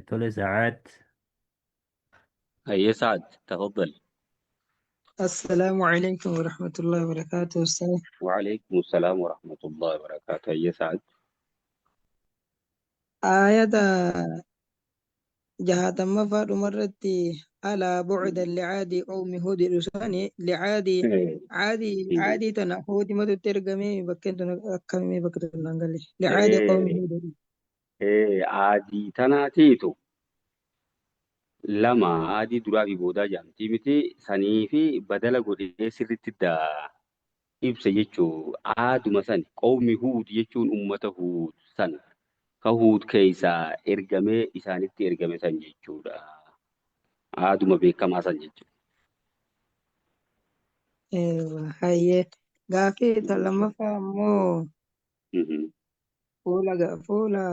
Tole Sa'aad. Hayyee Sa'ad, tafaddal. السلام عليكم ورحمة الله وبركاته أستاذ. وعليكم السلام ورحمة الله وبركاته. Hayyee Sa'ad. آية jahatammaffaa dhumarratti ألا بعدا لعاد قوم هود jedhu sani licaadi caadii caadii tana huudimatu ergamee bakkeen tun akkamii bakka tun naan galle لعاد قوم هود jedhu. Aadii tanaatiitu lama aadii duraa fi boodaa jaamtii miti sanii fi badala godhee sirriitti ibsa jechuu aaduma san qawmi Huud jechuun ummata Huud san ka Huud keessaa ergamee isaanitti ergame san jechuudha. Aaduma beekamaa san jechuudha. Hayyee, gaaffii ta lammaffaa ammoo fuula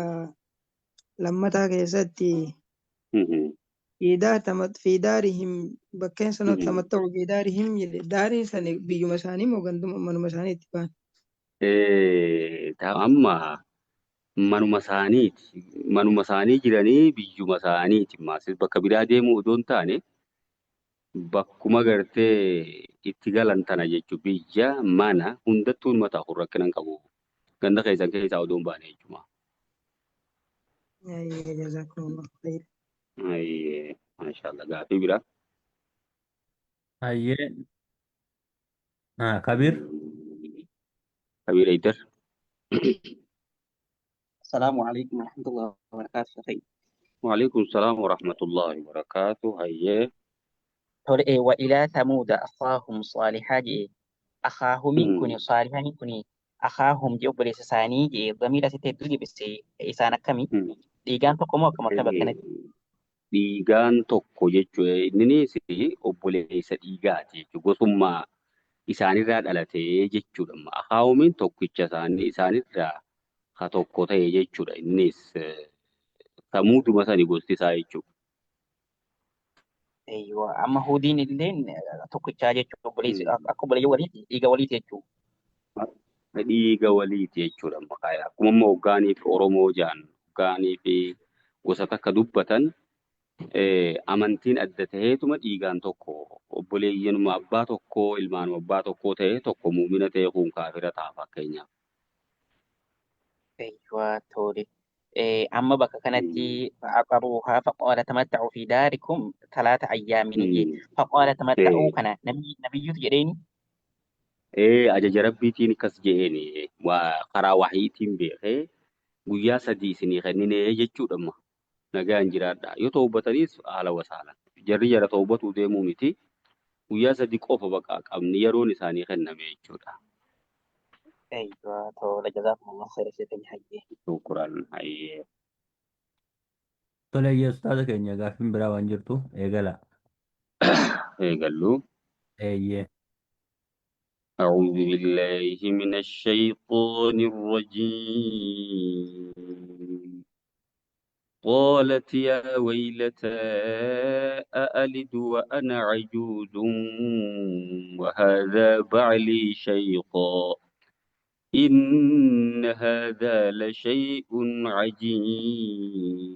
lammataa keessatti في دار في دارهم bakkeen sun تمتعوا في دارهم jedhe, daariin sani biyyuma isaanii moo ganduma manuma isaaniitti ba'an? Amma manuma isaaniiti. Manuma isaanii jiranii biyyuma isaaniiti. Maasis bakka biraa deemuu odoo hin taane bakkuma gartee itti galan tana jechuudha. Biyya mana hundattuu numa taa'u rakkina hin qabu. Ganda keessan keessaa odoo hin baane jechuudha. Hayyee, جزاكم الله خير. Ayyee, maashaallah, gaafii biraa. Hayyee. Kabir. Kabiir Eidar. السلام عليكم ورحمة الله وبركاته شيخي. وعليكم السلام ورحمة الله وبركاته. Hayyee. Tole, وإلى ثمود أخاهم صالحا jedhe, أخاهم kuni صالحا kuni أخاهم jedhe, obboleessa isaanii jedhe, ضمير asitti hedduu jibise, isaan akkamii dhiigaan tokko moo akkam akka bakkanatti? Dhiigaan tokko jechuudha. Inninis obboleessa dhiigaati jechuudha. Gosummaa isaanirraa dhalatee jechuudha. أخاهم iin tokkicha isaanii isaanirraa ka tokko ta'e jechuudha. Innis samuuduma sani gosti isaa jechuudha. Eeywa, amma Huudiin illeen tokkichaa jechuudha, obboleessi akka obboleeyyan waliiti, dhiiga waliiti jechuudha. Dhiiga waliiti jechuudha. Akkuma amma hoggaanii fi Oromoo jedhan, hoggaanii fi gosa takka dubbatan, amantiin adda ta'eetuma dhiigaan tokko, obboleeyyanuma abbaa tokkoo, ilmaanuma abbaa tokkoo ta'ee, tokko muumina ta'ee kun kaafira ta'a fakkeenyaaf. Eeywa, tole. Amma bakka kanatti فعقروها فقال تمتعوا في داركم ثلاثة أيام jedhe. فقال تمتعوا kana namni nabiyyutu jedheeni. Ee, ajaja rabbiitiin akkas je'eeni, waa karaa wahiitiin beekee guyyaa 3 isinii kenninee jechuudha amma. Nagaan jiraadha. Yoo toobataniis haala wasaalan. Jarri jara toobatuu deemuu miti. Guyyaa 3 qofa baqa qabni yeroon isaanii kenname jechuudha. Eeywa, tole, جزاكم الله خير sheekani, hayyee. شكرا, hayyee. Tole, eeyyee, ustaaza keenya, gaaffiin biraa waan jirtu eegala. Eegallu. Eeyyee. أعوذ بالله من الشيطان الرجيم. قالت يا ويلتى أألد وأنا عجوز وهذا بعلي شيخا إن هذا لشيء عجيب.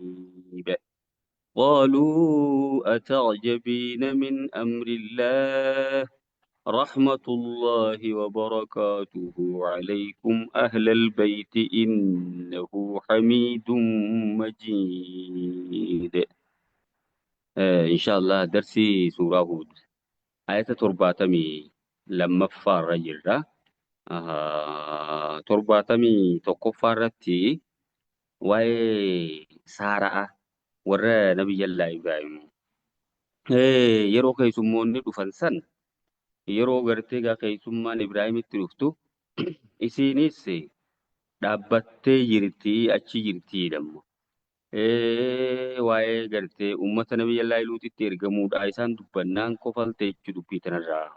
قالوا أتعجبين من أمر الله، رحمة الله وبركاته عليكم أهل البيت إنه حميد مجيد. إن شاء الله درسي سورة هود آية 72 irra jirra. 71ffaa irratti waa'ee Saara'a warra Nabiyyallaa Ibraahim yeroo keessummoonni dhufan san, yeroo gartee gaa keessummaan Ibraahimitti dhuftu, isiinis dhaabbattee jirti, achi jirti jedhamu. Waa'ee gartee uummata Nabiyyallaa Luutitti ergamuudha isaan dubbannaan kofalte jechuu dubbii tanarraa.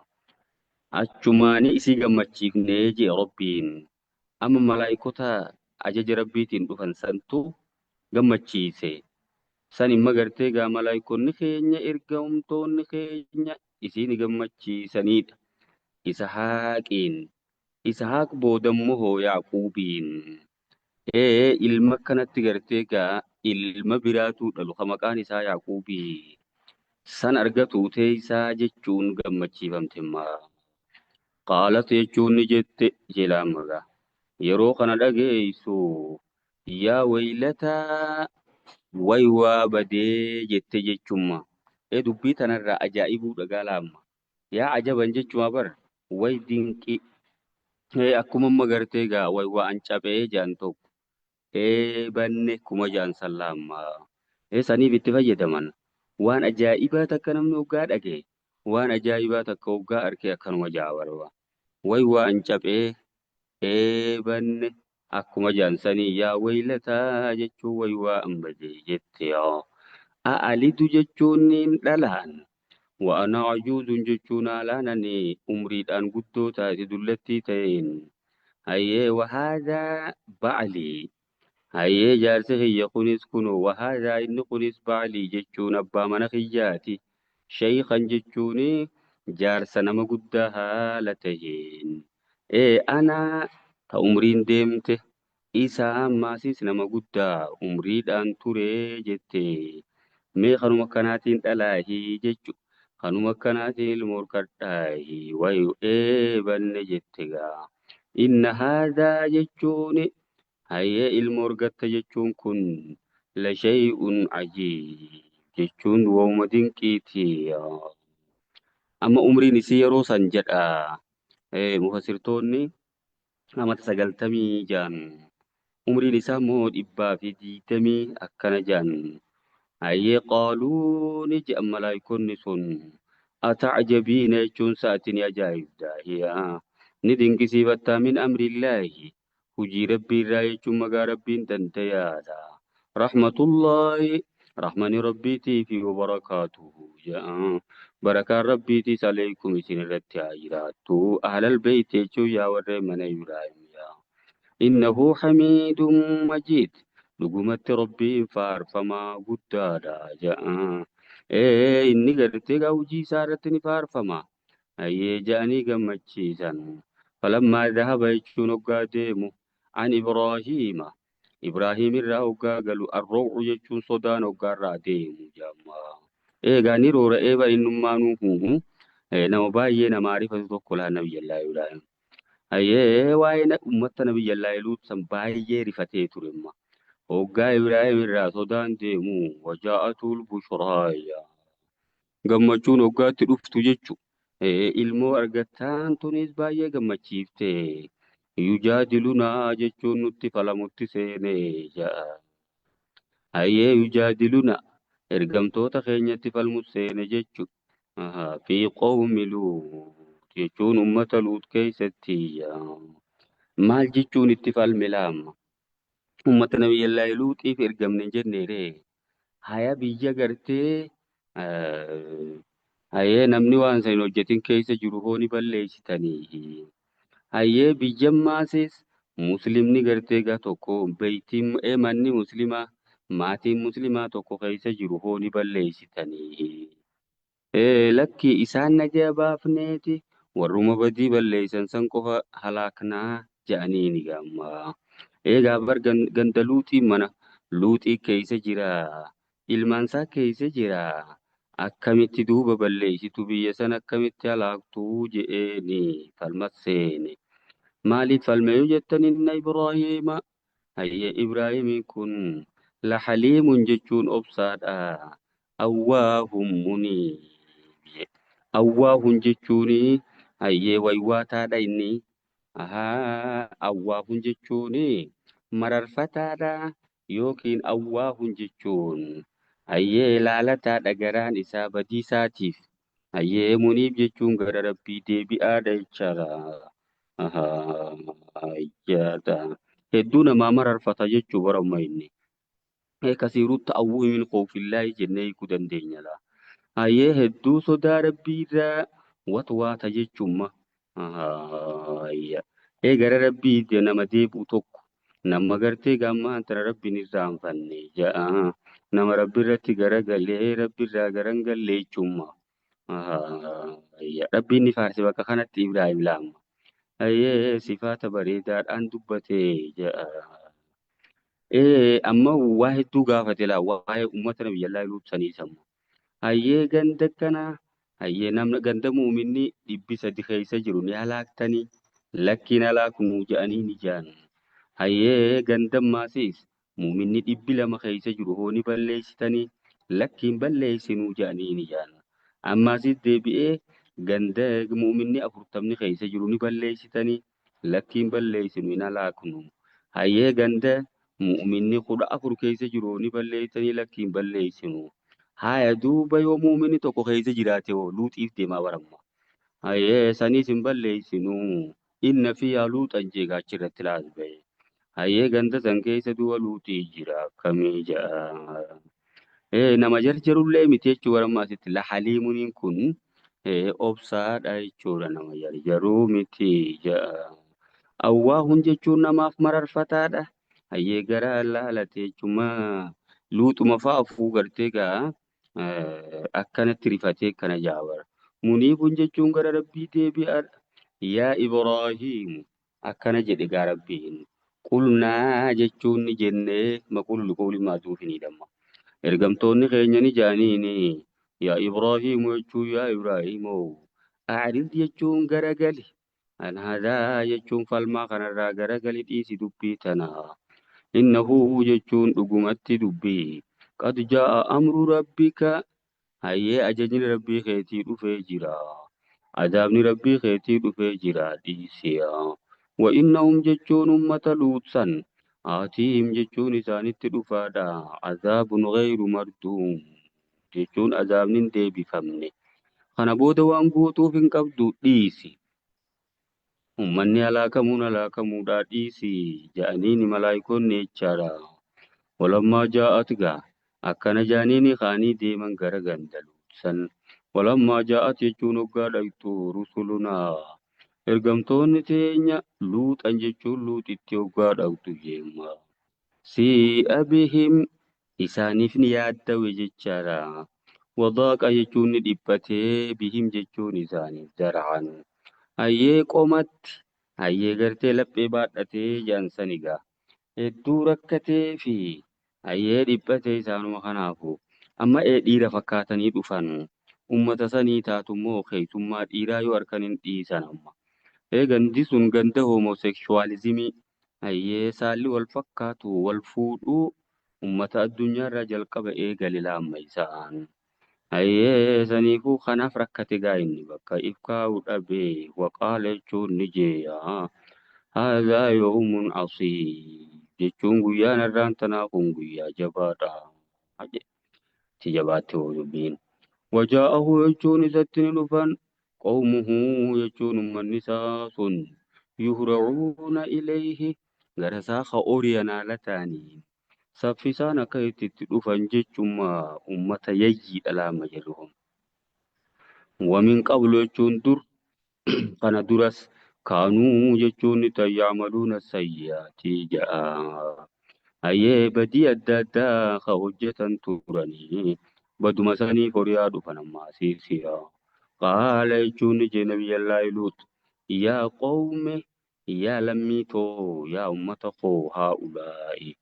Achumaanii isii gammachiifnee jee Rabbiin. Amma malaayikota ajaja Rabbiitiin dhufan santu gammachiise. San imma gartee gaa malaayikonni keenya, ergamtoonni keenya isiin gammachiisanidha. Isahaaqiin. Isahaaq boodammoo hoo Yaaquubiin. Ilma kanatti gartee gaa Ilma biraatu dhalu ka maqaan isaa Yaaquubii san argatu teeysaa jechuun gammachiifamte ma. Qaalat jechuun ni jette jedha magaa. Yeroo kana dhageessu yaa waylataa way waa badee jette jechumma. Ee dubbii tanarraa ajaa'ibuu dhagaa laamma. Yaa ajaban jechuma bar way dinqi. Ee akkuma amma gartee gaa way waa an caphee jaan tokko. Ee banne kuma jaan san laamma. Ee saniif itti fayyadaman. Waan ajaa'ibaa takka namni hoggaa dhagee. Waan ajaa'ibaa takka hoggaa arkee akkanuma jaa barba. Way waa an caphee ee banne akkuma jaan sanii yaa waylataa jechuun way waa an badee jette yaa. A'alidu jechuun niin dhalaan. Wa ana ajuuzun jechuun haalaan ani umriidhaan guddoo taate dullattii ta'een. Hayyee wahaadhaa ba'alii. Hayyee jaarsi kiyya kunis kunoo wahaadhaa inni kunis ba'alii jechuun abbaa mana kiyyaati. Sheeykan jechuun jaarsa nama guddaa haala ta'een. Ee ana ta umriin deemte isa ammaasis nama guddaa umriidhaan ture jette. Mee kanuma akkanaatiin dhalaahi jechu. Kanuma akkanaatiin ilma horkadhaahi wayu ee banne jette gaa. Inna haadhaa jechuun hayyee ilma horgatta jechuun kun la shay'un ajiib jechuun wauma dinqiiti. Amma umriin isii yeroo san jedha. Mufassirtoonni amata 96 umriin isaa immoo 120 akkana jedhan. Hayyee qaaluu ni jedhan malaayikonni sun ata'jabiina jechuun sa'ati ni ajaa'ibda. Yaa ni dinqisiifattaa min amrillaahi hujii rabbii irraa jechuun magaa rabbiin dandayaadha. Rahmatullaahi rahmani rabbiitii fi wabarakaatuhu jedha. Barakaan rabbiitiis aleekum isin irratti haa jiraattu. Ahlal beeyti jechuun yaa warreen mana Ibraahim yaa. Innahu hamiidun majiid. Dhugumatti rabbiin faarfamaa guddaadha jedha. Ee inni gartee gaa hojii isaa irratti ni faarfama. Hayyee jedhanii gammachiisan. Falammaa dhahaba jechuun hoggaa deemu an Ibraahiima. Ibraahiim irraa hoggaa galu arroo'u jechuun sodaan hoggaa irraa deemu jedhama. Eegaa ni roora eeba innummaanuu huuhu. Nama baay'ee nama arifatu tokko laa nabiyyallaa Ibraahim. Hayyee waa'ee ummata nabiyyallaa Luut san baay'ee rifatee ture amma. Hoggaa Ibraahim irraa sodaan deemu wajaa'atul bushraaya. Gammachuun hoggaatti dhuftu jechu. Ilmoo argattaan tunis baay'ee gammachiifte. Yujaadilunaa jechuun nutti falamutti seene ja'a. Hayyee yujaadiluna ergamtoota keenyatti falmu seene jechu. Fi qawmi Luut jechuun ummata Luut keessatti. Maal jechuun itti falme laamma? Ummata nabiyyallaahi Luutiif ergamne hin jenne ree. Haya biyya gartee hayyee namni waan san hin hojjetin keessa jiru hoo ni balleessitanii. Hayyee biyya maasis muslimni gartee gaa tokko beeytiin manni muslimaa maatiin muslimaa tokko keessa jiru hoo ni balleessitanii. Lakki isaan najaa baafneeti warruma badii balleessan san qofa halaaknaa jedhanii ni gaamma. Eegaa bar ganda Luuxii mana Luuxii keessa jira. Ilmaansaa keessa jira. Akkamitti duuba balleessitu biyya sana akkamitti halaaktuu je'eeni falma seene. Maaliif falme yoo jettan inna Ibraahiima. Hayyee Ibraahimiin kun la haliimun jechuun obsaadha. Awwaahun muniib. Awwaahun jechuun hayyee waywaataadha inni. Ahaa awwaahun jechuun mararfataadha yookiin awwaahun jechuun hayyee laalataadha garaan isaa badiisaatiif. Hayyee muniib jechuun gara rabbii deebi'aadha jechaadha. Ahaa ayyaadha. Hedduu namaa mararfata jechuu bara inni. Kasiiruu ta'awwuu min khawfillaahi jennee hiikuu dandeenya laa. Hayyee hedduu sodaa rabbii irraa watwaata jechuun Gara rabbii nama deebi'u tokko nama gartee gammaa tana rabbiin irraanfanne ja'a. Nama rabbi irratti garagalee rabbi irraa garan galle jechuun Rabbiin ni faarse bakka kanatti Ibraahim laama. Hayyee sifaata bareedaadhaan dubbate ja'a. Amma waa hedduu gaafate laa waa'ee uummata nabiyyallaa Luut sanii samma. Hayyee ganda kanaa hayyee namna ganda muuminni 300 keessa jiru ni halaaktanii lakkiin halaaknuu jedhanii ni jaan. Hayyee ganda maasiis muuminni 200 keessa jiru hoo ni balleessitanii lakkiin balleessinuu jedhanii ni jaan. Ammaasis deebi'ee ganda muuminni 40 keessa jiru ni balleessitanii lakkiin balleessinu hin halaaknu. Hayyee ganda muuminni 14 keessa jiru ni balleessitanii lakkiin balleessinu. Haya duuba yoo muuminni tokko keessa jiraate hoo Luuxiif deemaa baramma. Hayyee saniis hin balleessinu. Inna fiihaa Luuxan jeegaa achirratti laas ba'e. Hayyee ganda san keessa duuba Luuxii jira akkamii ja'a. Nama jarjarullee miti jechuu baramma asitti lahaliimuniin kun obsaadha jechuudha nama jarjaruu miti ja'a. Awwaahun jechuun namaaf mararfataadha. Hayyee gara laalate jechuuma Luuxuma fa'a afuu gartee gaa akkanatti rifatee kana jaabara. Muniibun jechuun gara Rabbii deebi'aadha. Yaa Ibraahiim akkana jedhe gaa Rabbiin. Qulnaa jechuun ni jennee maqullu qawli maatuufini dhamma. Ergamtoonni keenya ni jaaniini yaa Ibraahiim jechuun yaa Ibraahiimoo a'rid jechuun garagali. An hadaa jechuun falmaa kanarraa garagali dhiisi dubbii tana. Innahu jechuun dhugumatti dubbii. Qad jaa'a amru rabbika hayyee ajajni rabbii keetii dhufee jira. Adaabni rabbii keetii dhufee jira dhiisiya. Wa innahum jechuun ummata Luut san aatiihim jechuun isaanitti dhufaadha. Azaabun ghayru marduum jechuun azaabni hin deebifamne. Kana booda waan gootuuf hin qabdu dhiisi. Ummanni halaakamuun halaakamuudhaa dhiisi ja'aniini malaayikoonni jechaadha. Walammaa jaa'at gaa akkana jaaniini kaanii deeman gara ganda Luut san. Walammaa jaa'at jechuun hoggaa dhaqxu rusulunaa ergamtoonni teenya Luuxan jechuun Luuxitti hoggaa dhaqxu jeemma. Sii'a bihim isaaniif ni yaaddawe jechaadha. Wadaaqa jechuun ni dhiphatee bihim jechuun isaaniif zar'an. Hayyee qomatti hayyee gartee laphee baadhatee jedhan sanigaa. Hedduu rakkatee fi hayyee dhiphatee isaanuma kanaafu. Amma dhiira fakkaatanii dhufan. Ummata sanii taatu immoo keessummaa dhiiraa yoo harkan hin dhiisan amma. Gandi sun ganda homosekshuwaalizimii hayyee saalli wal fakkaatu wal fuudhuu ummata addunyaarraa jalqaba eegale laamma isaan. Hayyee saniifuu kanaaf rakkate gaa inni bakka if kaa'u dhabee waqaala jechuun ni jeeya. Haadhaa yawmun asiib jechuun guyyaan har'aan tanaa kun guyyaa jabaadha. Itti jabaatte hoo dubbiin. Wajaa'ahu jechuun isatti ni dhufan qawmuhu jechuun ummanni isaa sun yuhra'uuna ilayhi gara isaa ka oriyan haala ta'aniin saffisaan akka itti itti dhufan jechuma ummata yayyiidha laama jirru kun. Wamin qablu jechuun dur kana duras kaanuu jechuun ni ta'an ya'maluuna sayyi'aati ja'a. Hayyee badii adda addaa ka hojjetan turanii baduma saniif horiyaa dhufan ammaa siisiya. Qaala jechuun ni jee nabiyyallaahi Luut yaa qawme yaa lammii too yaa ummata koo haa'ulaa'i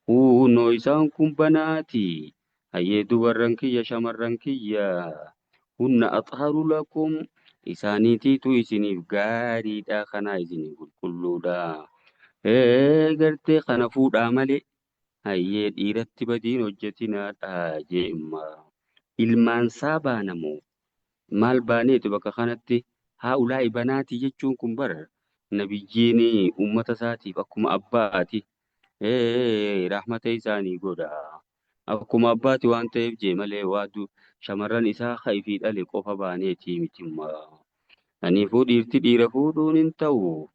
kunoo isaan kun banaati hayyee dubarran kiyya shamarran kiyya hunna axharu lakum isaaniitiitu isiniif gaariidha kanaa isiniif qulqulluudha. Gartee kana fuudhaa malee hayyee dhiiratti badiin hojjetinaadha jeemma. Ilmaansaa baanamoo maal baaneetu bakka kanatti haa'ulaa'i banaatii jechuun kun bar nabiyyiin ummata isaatiif akkuma abbaati. Rahmata isaanii godha. Akkuma abbaati waan ta'eef jee malee waadu shamarran isaa ka ifii dhale qofa baaneetii mitimma. Kaniifuu dhiirti dhiira fuudhuun hin ta'u.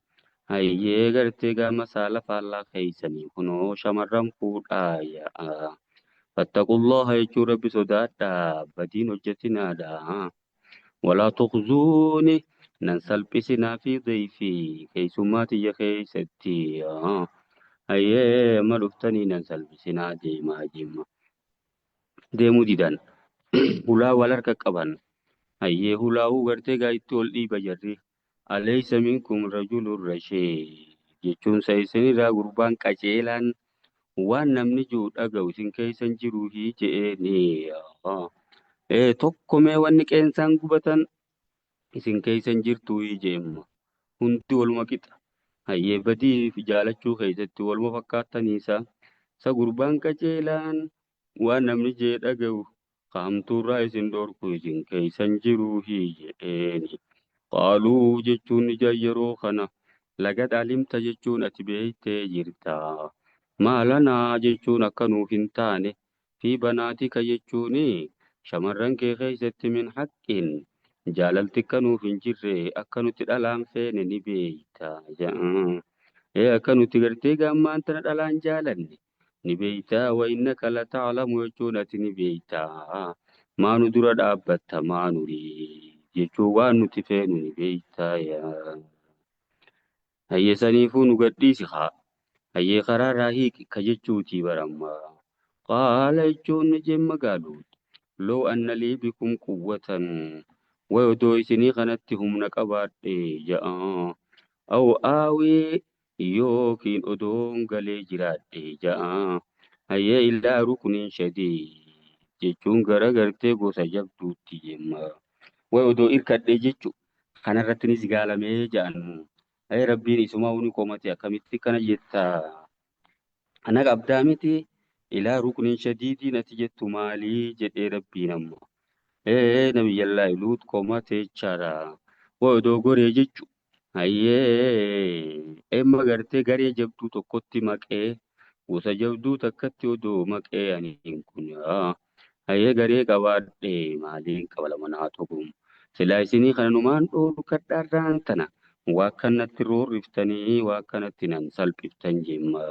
Hayyee gartee gama saala faallaa keessanii kunoo shamarran fuudhaa ya'a. Fattaqullaha jechuun rabbi sodaadhaa badiin hojjetinaadha. Walaa tukhzuuni nan salphisinaa fi dayfii keessummaa tiyya keessatti. Hayyee amma dhuftanii nan salphisinaa deemaa deema. Deemuu didan. Hulaa wal harka qaban. Hayyee hulaa'uu gartee gaa itti ol dhiiba jarri. Alaysa minkum rajulun rashiid jechuun sa isinirraa gurbaan qajeelaan Waan namni jiru dhaga'u isin keessa hin jiruufi je'eeni. Tokko mee wanni qeensaan gubatan isin keessa hin jirtuufi je'emma. Hundi waluma qixa. Hayyee badii fi jaalachuu keessatti waluma fakkaataniisa. Isa gurbaan qajeelaan waan namni jee dhaga'u kaamtuurraa isin dhorku isin keessa hin jiruufi je'eeni. Qaaluu jechuun ija yeroo kana laga dhaalimta jechuun ati beektee jirta. Maalanaa jechuun akka nuuf hin taane fi banaatika jechuun shamarran kee keessatti min haqqiin jaalalti akka nuuf hin jirre akka nuti dhalaan feene ni beekta. Akka nuti gartee gaammaan tana dhalaan jaalanne ni beekta. Wa innaka lata'lamu jechuun ati ni beekta. Maanu dura dhaabbatta maanurii jechuun waan nuti feenu ni beekta. Hayyee saniifuu nu gadhiisi haa. Hayyee karaarraa hiiki ka jechuutii baramma. Qaala jechuun ni jemma gaaluut. Loo anna lii bikum quwwatan. Way odoo isinii kanatti humna qabaadhe ja'a. Aw aawii yookiin odoon galee jiraadhe ja'a. Hayyee illaa rukuniin shadii jechuun gara gartee gosa jabduutti jemma. Way odoo irkadhe jechu kanarrattinis gaalamee ja'an. Hayyee rabbiin isumaa uni komate akkamitti kana jetta. Ana qabdaa miti ilaa rukuniin shadiidiin ati jettu maalii jedhee rabbiin amma. Nabiyyallaahi Luut komate jechaadha. Way odoo goree jechu. Hayyee emma gartee garee jabduu tokkotti maqee gosa jabduu takkatti odoo maqee ani kun. Hayyee garee qabaadhe maaliin qaba lama naa tokkum. Silaa isinii kana numaan dhoorkadhaarraan tana. Waa akkanatti roorriftanii waa akkanatti nan salphiftan jemma.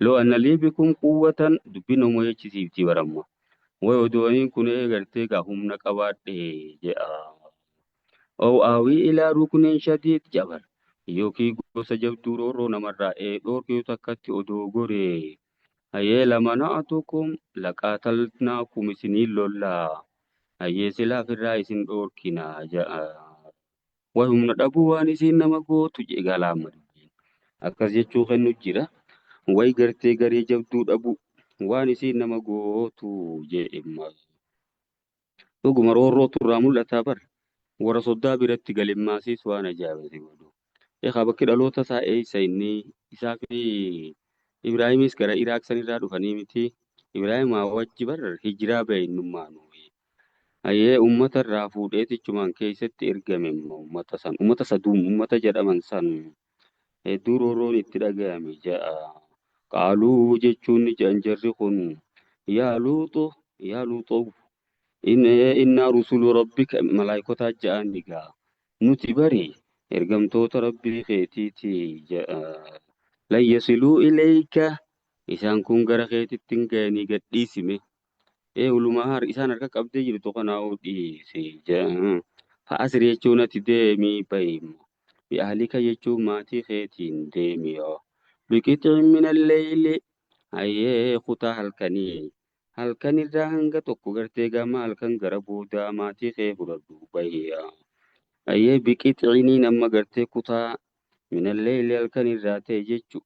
Loo anna lii bikum quwwatan dubbiin homo jechisiiftii baramma. Way odooniin kun gartee gaa humna qabaadhe jedha. Ow aawii ilaa rukuniin shadiid jabar. Yookiin gosa jabduu roorroo namarraa dhoorkii takkatti odoo goree. Hayyee lama na'atukum laqaatalnaakum isinii lollaa. Hayyee silaa firraa isin dhoorkinaa jedha. Way humna dhabuu waan isiin nama gootu jedhe galaama dubbiin. Akkas jechuu kennu jira. Way gartee garee jabduu dhabuu waan isiin nama gootu jedhe. Dhuguma roorrootu irraa mul'ataa bar. Warra soddaa biratti galimmaasiis waan ajaa'ibasi godhu. Egaa bakki dhaloota isaa eessa inni isaa fi Ibraahimis gara Iraaq sanirraa dhufanii miti. Ibraahim wajji bar hijiraa ba'e innummaanu. Hayyee uummata irraa fuudheetichumaan keessatti ergame uummata san uummata saduum uummata jedhaman san hedduu roorroon itti dhaga'ame ja'a. Qaaluu jechuun ni jedhan jarri kun yaa luuxu yaa luuxu innaa rusulu rabbika malaayikotaa ja'an egaa nuti bari ergamtoota rabbii keetiiti ja'a. Lan yasiluu ilayka isaan kun gara keetitti hin ga'anii gadhiisime. Ulumaa isaan harka qabdee jirtu kanaa dhiise ja'a. Fa'asri jechuun ati deemii bahi. Bi'ahlika jechuun maatii keetiin deemi yoo. Biqixin minal-layli hayyee kutaa halkanii. Halkan irraa hanga tokko gartee gama halkan gara boodaa maatii kee fudhadhu bahi. Hayyee biqixiniin amma gartee kutaa minal-layli halkan irraa ta'e jechu.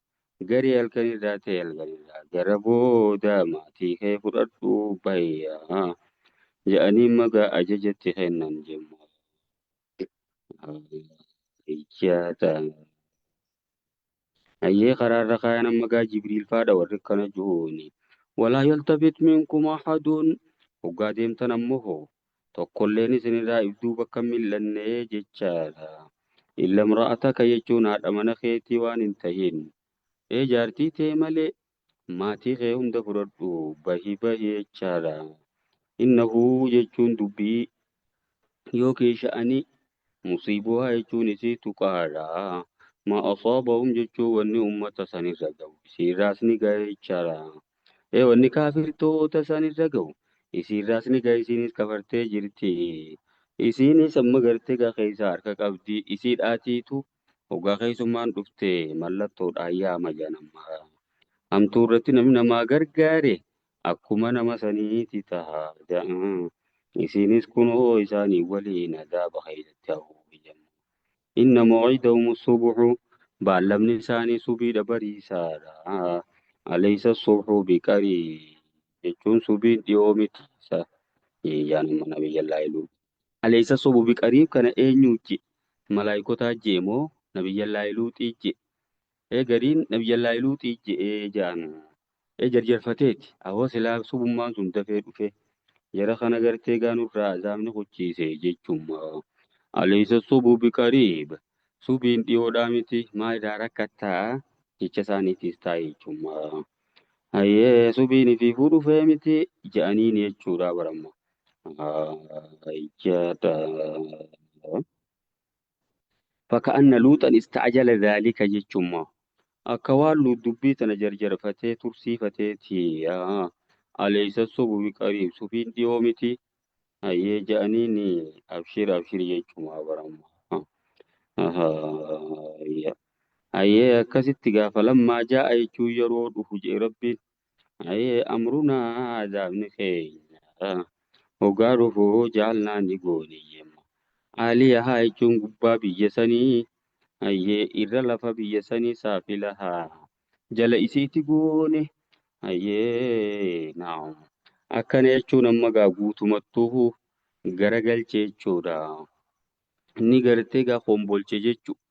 Garee halkan irraa ta'e halkan irraa gara boodaa maatii kee fudhadhu bahi. Jedhanii magaa ajajatti kennan jemma. Ijjaata. Hayyee karaarra kaayan amma gaa Jibriil faadha warri akkana jiruuni. Walaa yaltafit minkum ahaduun hoggaa deemtan ammoo hoo tokkolleen isinirraa if duuba akka hin mil'anne jechaadha. Illa imra'ataka jechuun haadha mana keetii waan hin tahin. Jaartii tee malee maatii kee hunda fudhadhu bahi bahi jechaadha. Innahu jechuun dubbii yookiin sha'anii musiibuhaa jechuun isii tuqaadha. Ma asaabahum jechuun wanni uummata sanirra ga'u isiirraas ni ga'e jechaadha. Wanni kaafirtoota sanirra ga'u isiirraas ni ga'e isiinis kafartee jirti. Isiinis amma gartee gaa keessaa harka qabdi isii dhaatiitu hoggaa keessummaan dhufte mallattoodhaan yaama jedhan. Hamtuu irratti namni namaa gargaare akkuma nama saniiti taha. Isiinis kunoo isaanii waliin adaaba keessatti hafuufi jenna. Inna maw'idahum subuhu baallamni isaanii subiidha bariisaadha. Alaysa subhu biqariib jechuun subiin dhiyoo miti isa yaanuma nabiyyallaahi Luut. Alaysa subhu biqariib kana eenyu je malaayikotaa jee moo nabiyyallaahi Luuxii je? Ee gariin nabiyyallaahi Luuxii je'ee ja'an. Ee jarjarfateeti. Awwa silaa subummaan sun dafee dhufe. Jara kana gartee gaanurraa azaabni kuchiise jechuuma. Alaysa subhu biqariib. Subiin dhiyoodhaa miti maa irraa rakkattaa jecha isaaniitiis taa'e jechuuma. Hayyee subiin ifiifuu dhufee miti je'aniin jechuudha baramma. Faka'anna luuxan ista'ajala dhaalika jechuuma. Akka waan Luut dubbii tana jarjarfatee tursiifateeti. Alaysa subhu biqariib subiin dhiyoo miti. Hayyee je'aniin abshir abshir jechuuma baramma. Hayyee akkasitti gaafa lammaa jaa'a jechuun yeroo dhufu jee rabbiin. Hayyee amrunaa azaabni keenya. Hoggaa dhufu jaalnaa ni goone jemma. Aaliyahaa jechuun gubbaa biyya sanii. Hayyee irra lafa biyya sanii saafilahaa. Jala isiiti goone. Hayyee naam. Akkana jechuun amma gaa guutumattuu garagalche jechuudha. Inni gartee gaa kombolche jechuudha.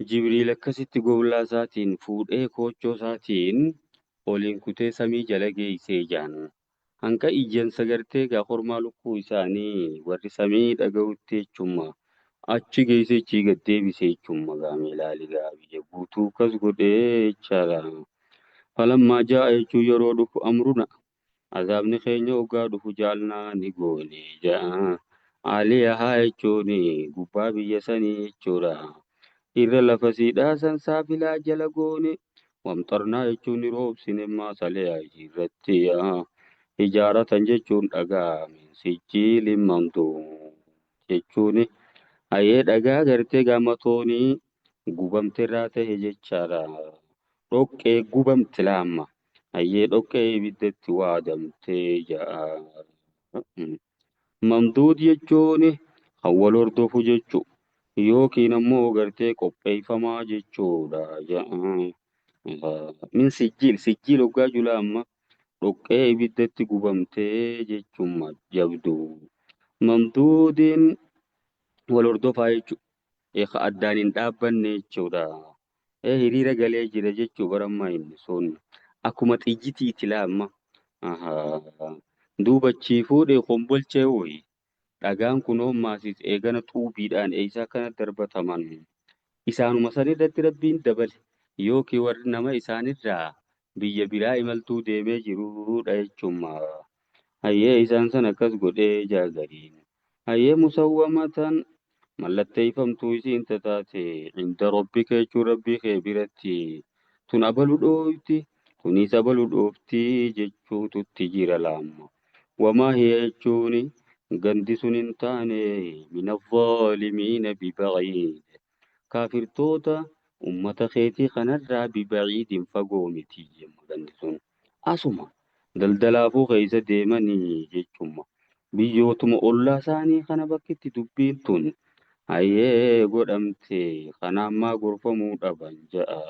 Jibriil akkasitti goblaa isaatiin fuudhee koochoo isaatiin oliin kutee samii jala geessee jaan. Hanqa iyyansa gartee gaa kormaa lukkuu isaanii warri samii dhaga'utti jechuudha. Achi geessee achii gad deebisee jechuudha gaamee ilaali gaa biyya guutuu akkas godhee jechaadha. Falammaa jaa'a jechuun yeroo dhufu amruna. Azaabni keenya hoggaa dhufu jaalnaa ni goone ja'a. Aaliyahaa jechuun gubbaa biyya sanii jechuudha. Irra lafa siidhaa san saafilaa jala goone. Wamxarnaa jechuun ni roobsine maasalee irratti. Ijaaratan jechuun dhagaa sijjiilin mamtuu jechuun hayyee dhagaa gartee gamatoonii gubamte irraa ta'e jechaadha. Dhoqqee gubamte laamma. Hayyee dhoqqee ibiddatti waadamtee ja'a. Mamduud jechuun kan wal hordofu jechuudha. Yookiin ammoo gartee qopheeffamaa jechuudha. Min sijjiil sijjiil hoggaa jula amma dhoqqee ibiddatti gubamtee jechuudha jabdu. Mamduudiin wal hordofaa jechuudha. Eeka addaan hin dhaabbanne jechuudha. Hiriira galee jira jechuu barammaa inni sun. Akkuma xiyyitiiti laamma. Duuba achii fuudhee kombolchee woyi. Dhagaan kun hommaasis eegana xuubiidhaan eeysaa kana darbataman. Isaanuma san irratti rabbiin dabale. Yookiin warri nama isaanirraa biyya biraa imaltuu deemee jirudha jechuudha. Hayyee isaan san akkas godhee jaagariin. Hayyee musawwamatan mallatteeffamtuu isiin tataate inda rabbika jechuun rabbii kee biratti tun abalu dhoofti tunis abalu dhoofti jechuututti jira laamma. Wamaa hiya jechuun gandi sun hin taane min azzaalimiina bibaciid. Kaafirtoota ummata keetii kanarraa bibaciidin fagoo miti gandi sun. Asuma daldalaafuu keessa deemanii jechuudha. Biyyootuma ollaa isaanii kana bakkitti dubbiin tun hayyee godhamte kana ammaa gorfamuu dhaban ja'a.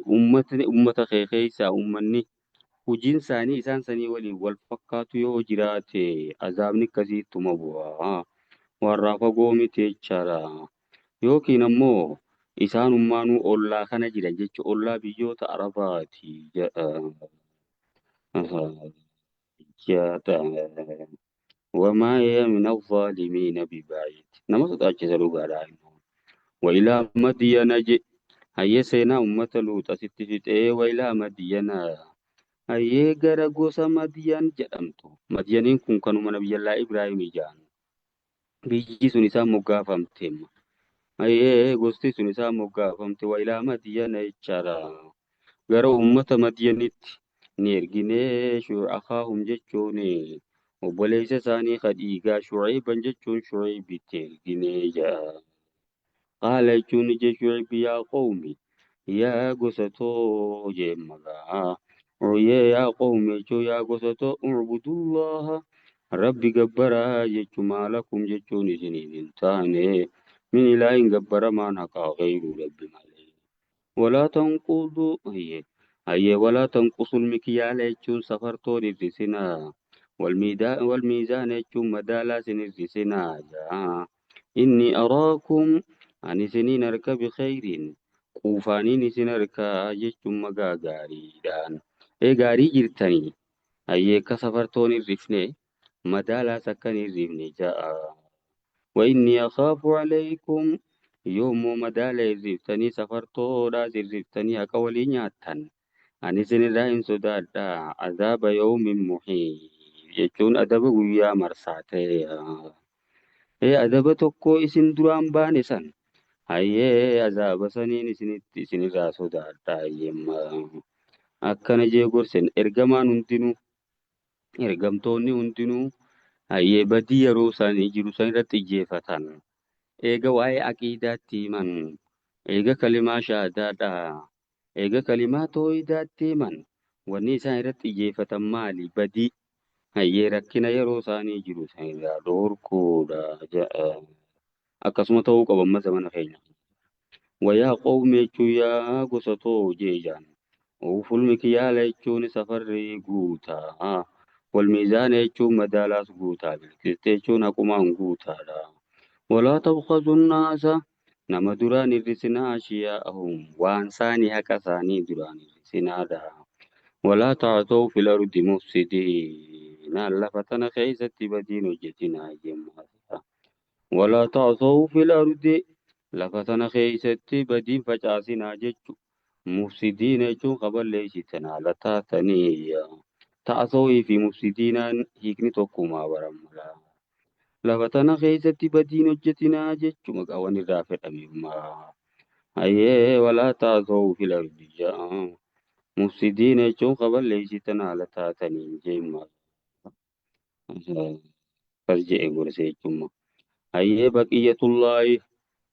Uummatni uummata kee keessaa uummanni hojiin isaanii isaan sanii waliin wal fakkaatu yoo jiraate azaabni akkasiittuma bu'a. Warraa fagoo miti jechaadha. Yookiin ammoo isaanummaanuu ollaa kana jiran jechuun ollaa biyyoota Arabaati jedha. Jedha. Wamaa hiya min azzaalimiina bibaa'id. Nama sodaachisa dhugaadha. Wailaa madiyana je. Hayyee seenaa uummata Luut asitti fixee wailaa madiyana. Hayyee gara gosa Madiyan jedhamtu. Madiyaniin kun kanuma nabiyyallaa Ibraahim ijaan. Biyyi sun isaan moggaafamte. Hayyee gosti sun isaan moggaafamte wailaa madiyana jechaadha. Gara uummata Madiyanitti ni erginee akaahum jechuun obboleessa isaanii ka dhiigaa Shucayban jechuun Shucaybitti erginee jedha. Qaala jechuun ije Shucaybi yaa qawmi yaa gosa too jee maqaa. Ooyee yaa qawmi jechuun yaa gosa too ucbudullaha rabbi gabbaraa jechuun maalakum jechuun isiniif hin taane min ilaahin gabbaramaan haqaa ghayruu rabbi malee. Walaa tanqudu hayyee hayyee walaa tanqusul mikyaala jechuun safartoon hir'isinaa. Wal miizaana jechuun madaalaa sin hir'isinaa jaa. Inni araakum ani isiniin harka bikhayrin quufaaniin isin harkaa jechuun magaa gaariidhaan. Ee gaarii jirtanii hayyee akka safartoon hir'ifne madaalaas akkan hir'ifne ja'a. وإني أخاف عليكم yoommoo madaala hir'iftanii safartoodhaas hir'iftanii haqa walii nyaattan ani isinirraa hin sodaadha عذاب يوم محيط jechuun adaba guyyaa marsaa ta'e. Ee adaba tokko isin duraan baane san hayyee azaaba saniin isinitti isinirraa sodaadha hayyemma akkana jee gorsen ergamaan hundinuu ergamtoonni hundinuu hayyee badii yeroo isaanii jiru san irratti xiyyeeffatan. Eega waa'ee aqiidaatti himan, eega kalimaa shahaadaadha, eega kalimaa toohidaatti himan, wanni isaan irratti xiyyeeffatan maali? Badii hayyee rakkina yeroo isaanii jiru san irraa dhorkuudha jedha. Akkasuma ta'uu qaba amma zamana keenya. ويا قوم jechuun yaa gosa too jeejaan. أوفوا المكيال jechuun safarri guutaa. والميزان jechuun madaalaas guutaa. بالقسط jechuun haqumaan guutaadha. ولا تبخسوا الناس nama duraan hir'isinaa أشياءهم waan isaanii haqa isaanii duraan hir'isinaadha. ولا تعثوا في الأرض مفسدين lafa tana keessatti badiin hojjetinaa jemmaa. ولا تعثوا في الأرض lafa tana keessatti badiin facaasinaa jechu. مفسدين jechuun kaballeessitan haala taatanii. تعثوا fi مفسدين aan hiikni tokkumaa baramala. Lafa tana keessatti badiin hojjetinaa jechu maqaa waan irraa fedhame. Hayyee ولا تعثوا في الأرض ja'a. مفسدين jechuun kaballeessitan haala taatanii jemma. Akkas jedhe gorse jechuudha. Hayyee بقية الله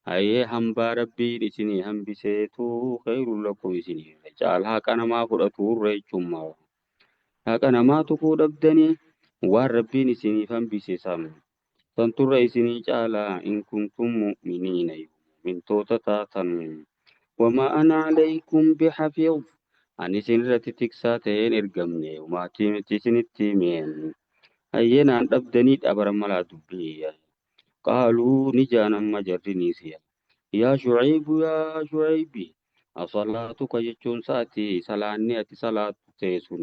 hayyee hambaa rabbiin isinii hambiseetu خير لكم isinii caala haqa namaa fudhatuurra jechuudha. Haqa namaa tuquu dhabdanii waan rabbiin isiniif hambise san santurra isinii caalaa إن كنتم مؤمنين mu'mintoota taatan. وما أنا عليكم بحفيظ ani isin irratti tiksaa ta'een ergamne maatii miti isinitti himeen. Hayyee naan dhabdanii dhabaran malaa dubbii. قالوا ni jaan amma jarriniis يا شعيب yaa Shucaybi أصلاتك jechuun sa'ati salaanni ati salaattu ta'e sun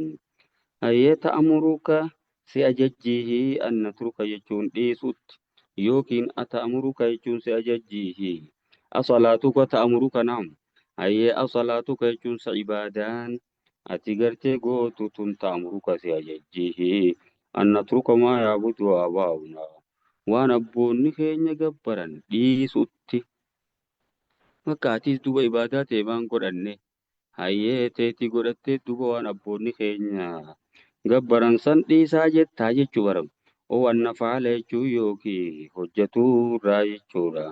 hayyee تأمرك si ajajjiihi أن نترك jechuun dhiisutti yookiin أتأمرك jechuun si ajajjiihi أصلاتك تأمرك naam hayyee أصلاتك jechuun sa ibaadaan ati gartee gootu tun تأمرك si ajajjiihi أن نترك ما يعبد آباؤنا waan abboonni keenya gabbaran dhiisutti. Bakka atis duba ibaadaa ta'e maan godhanne hayyee teetii godhattee duba waan abboonni keenya gabbaran san dhiisaa jettaa jechuu baram. أو أن نفعل jechuu yookiin hojjetuu irraa jechuudha.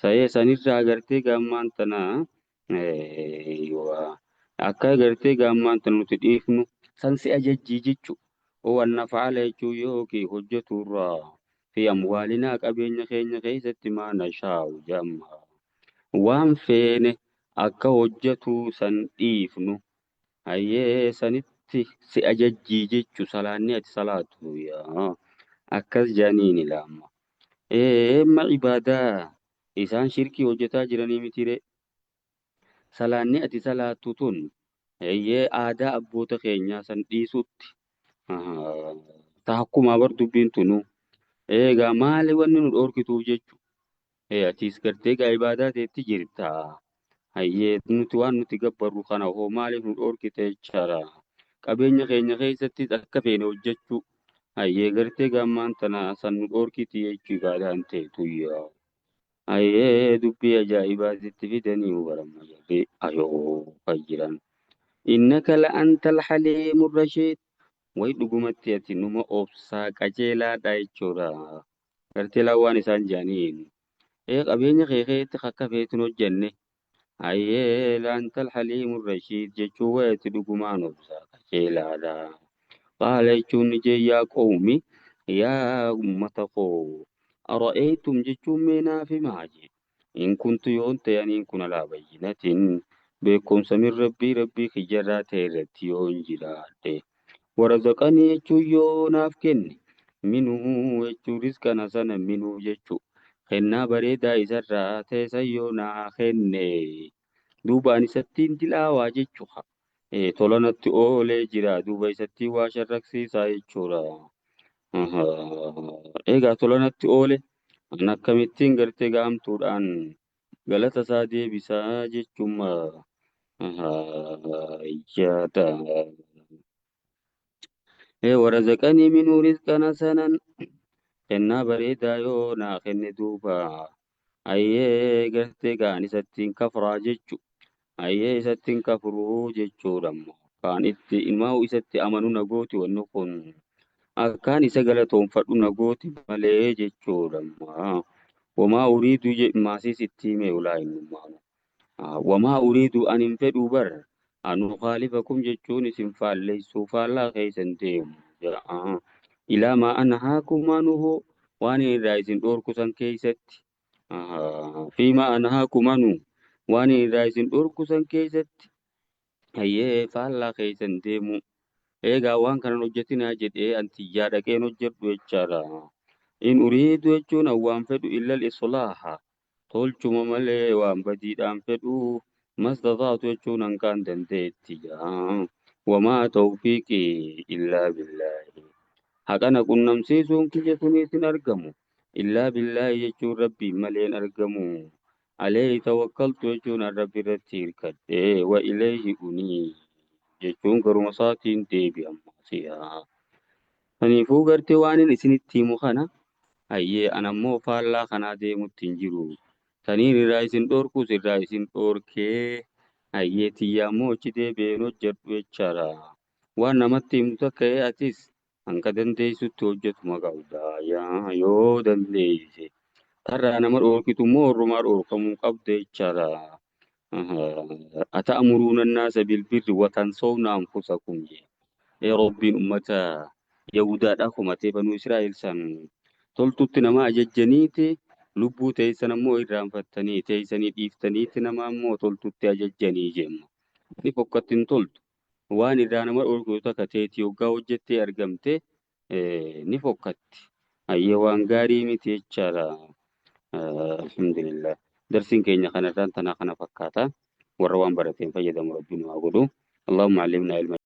Sayee sanirraa gartee gaammaan tana akka gartee gaammaan tana nuti dhiifnu san si ajajjii jechuu. أو أن نفعل jechuu yookiin hojjetuu irraa في أموالنا qabeenya keenya keessatti ما نشاء jamma. Waan feene akka hojjetuu san dhiifnu hayyee sanitti si ajajjii jechu salaanni ati salaatu yaa akkas jedhaniin ilaama. Eemma ibaadaa isaan shirkii hojjetaa jiranii mitire salaanni ati salaattu tun hayyee aadaa abboota keenyaa san dhiisutti taakkumaa bar dubbiin tunu eegaa maali wanni nu dhoorkituuf jechu atis gartee gaa ibaadaa teetti jirta. Hayyee nuti waan nuti gabbarru kana hoo maaliif nu dhoorkite jechaadha. Qabeenya keenya keessattis akka feene hojjechuu hayyee gartee gaammaan tana san nu dhoorkiti jechuu ibaadaan teetuyyaa. Hayyee dubbii ajaa'ibaatitti fidanii hubaramma jedhee ayoo kan jiran. إنك لأنت الحليم الرشيد. Way dhugumatti ati numa obsaa qajeelaadha jechuudha. Gartee waan isaan jedhaniin. Ee qabeenya kee keessatti akka feetu hojjenne. Hayyee لأنت الحليم الرشيد jechuun wayi dhugumaan obsaa qajeelaadha. قال jechuun ni jee يا قوم yaa uummata koo أرأيتم jechuun mee naaf himaa jee. إن كنت yoon ta'e aniin kun على بينة Beekumsa min rabbii rabbii kiyyarraa ta'e irratti yoo hin jiraadhe. Warazaqanii jechuun yoo naaf kenne minuu jechuun rizqan hasanan minuu jechuu kennaa bareedaa isarraa ta'e san yoo naa kenne duuba ani isattiin dilaawaa jechuudha. Tola natti oolee jira duuba isattiin waa sharraksiisaa jechuudha. Egaa tola natti oole an akkamittiin gartee gaamtuudhaan galata isaa deebisaa jechuun yaada. Warazaqanii minuu rizqan hasanan kennaa bareedaa yoo naa kenne duuba ayyee gartee gaan isattiin kafraa jechu ayyee isattiin kafruu jechuudha kaan itti ilmaa'u isatti amanu na gooti wanni kun akkaan isa galatoonfadhu na gooti malee jechuudha wamaa uriidu maasiis itti hime ulaa innummaanu wamaa uriidu an hin fedhuu bar an ukhaalifakum jechuun isin faalleessuu faallaa keessan deemu jedha. Ilaa maa anhaakum anhu waan irraa isin dhorku san keessatti fiimaa anhaakum anhu waan irraa isin dhorku san keessatti hayyee faallaa keessan deemu. Eegaa waan kanan hojjetinaa jedhee antiyyaa dhaqeen hojjedhu jechaadha. In uriidu jechuun an waan fedhu illal islaaha tolchuma malee waan badiidhaan fedhu mastata'tu jechuun hanqaan dandeetti jaa. Wamaa tawfiiqii illaa billaahi. Haqana qunnamsiisuun kiyya suniis hin argamu. Illaa billaahi jechuun rabbiin malee hin argamu. Alayhi tawakkaltu jechuun an rabbi irratti hirkadhe wa ilayhi unii jechuun garuma isaatiin deebi'a ammaas. Kanaafuu gartee waan inni isinitti himu kana hayyee an ammoo faallaa kanaa deemutti hin jiru. Saniin irraa isin dhorkus irraa isin dhorkee hayyee tiyya ammoo achi deebi'een hojjedhu jechaadha. Waan namatti himtu takka atis hanga dandeessutti hojjetuma qabda. Yaa yoo dandeesse. Karraa nama dhorkitu immoo orrumaa dhorkamuu qabda jechaadha. Ata'muruuna annaasa bilbirri watansawna anfusakum jee. Ee Rabbiin ummata Yahudaadhaa komatee banuu Israa'el san toltutti nama ajajjaniiti lubbuu teessan ammoo irraanfattanii teessanii dhiiftaniiti nama ammoo toltutti ajajjanii jenna. Ni fokkatti hin toltu. Waan irraa nama dhorkitu takka teetii hoggaa hojjettee argamte ni fokkatti. Hayyee waan gaarii miti jechaadha. Alhamdulillah. Darsiin keenya kanarraan tanaa kana fakkaata. Warra waan barateen fayyadamu Rabbiin haa godhu. Allahumma allimnaa ilma.